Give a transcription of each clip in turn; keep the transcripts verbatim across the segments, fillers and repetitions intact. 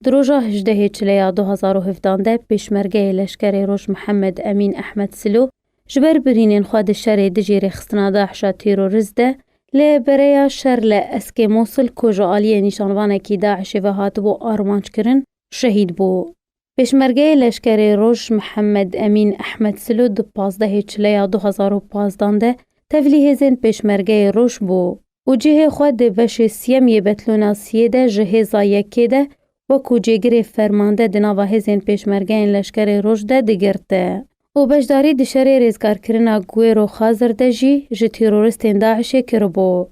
Di roja hejdehê Çileya du hezar û hevdan de pêşmergeyê Leşkerê Roj Mihemed Emîn Ehmed Silo ji ber birînên xwe di şerê dijî rêxistina DAIŞa terorist de li bereya şer li Eskê Mosil ku ji aliyê nîşanvanekî DAIŞê ve hatibû armanckirin, şehîd bû. Pêşmergeyê Leşkerê Roj Mihemed Emîn Ehmed Silo di pazdehê Çileya du hezar û pazdan de tevlî hêzên Pêşmergeyê Roj bû û cihê xwe di beşê siyem yê Betlona Siyê de ji hêza yekê de wekû cêgirê fermande di nava hêzên Pêşmergeyên Leşkerê Roj de digirte û beşdarî di şerê rêzgarkirina Guêro Xazir de jî ji teroristên DAIŞê kiribû.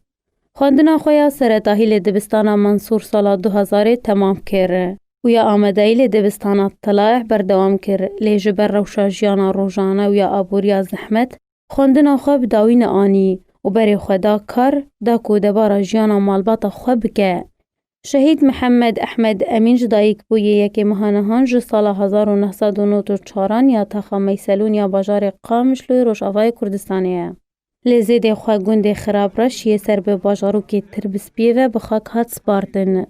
Xwendina xwe ya seretahî li dibistana Mansûr sala du hezarê temam kir û ya amadeyî li dibistana Telaih berdewam kir, lê ji ber rewşa jiyana rojane û ya aboriya zehmet, xwendina xwe bi dawî neanî û berê xwe da kar da ku debara jiyana malbata xwe bike. Şehîd Mihemed Ehmed Emîn ji dayikbûyê yekê meha nihan ji sala hezar û neh sed û nod û çaran ya taxa Meyselûn ya bajarê Qamişloyê Rojavayê Kurdistanê ye. Lê zêdê xwe gundê Xirabreş yê ser bi bajarokê Tirbispiyê ve bi xak hat spartin.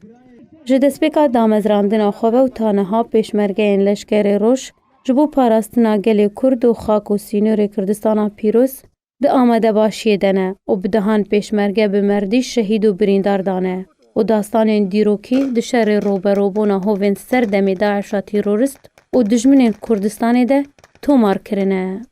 Ji destpêka damezrandina xwe ve û ta niha pêşmergeyên Leşkerê Roj ji bo parastina gelê Kurd û xak û sînorê Kurdistana Pîroz di amadebaşiyê de ne û bi dehan pêşmerge bi merdî şehîd û birîndar dane û dastanên dîrokî di şerê roberobûna hovên serdemê DAIŞa terorist û dijminên Kurdistanê de tomar kirine.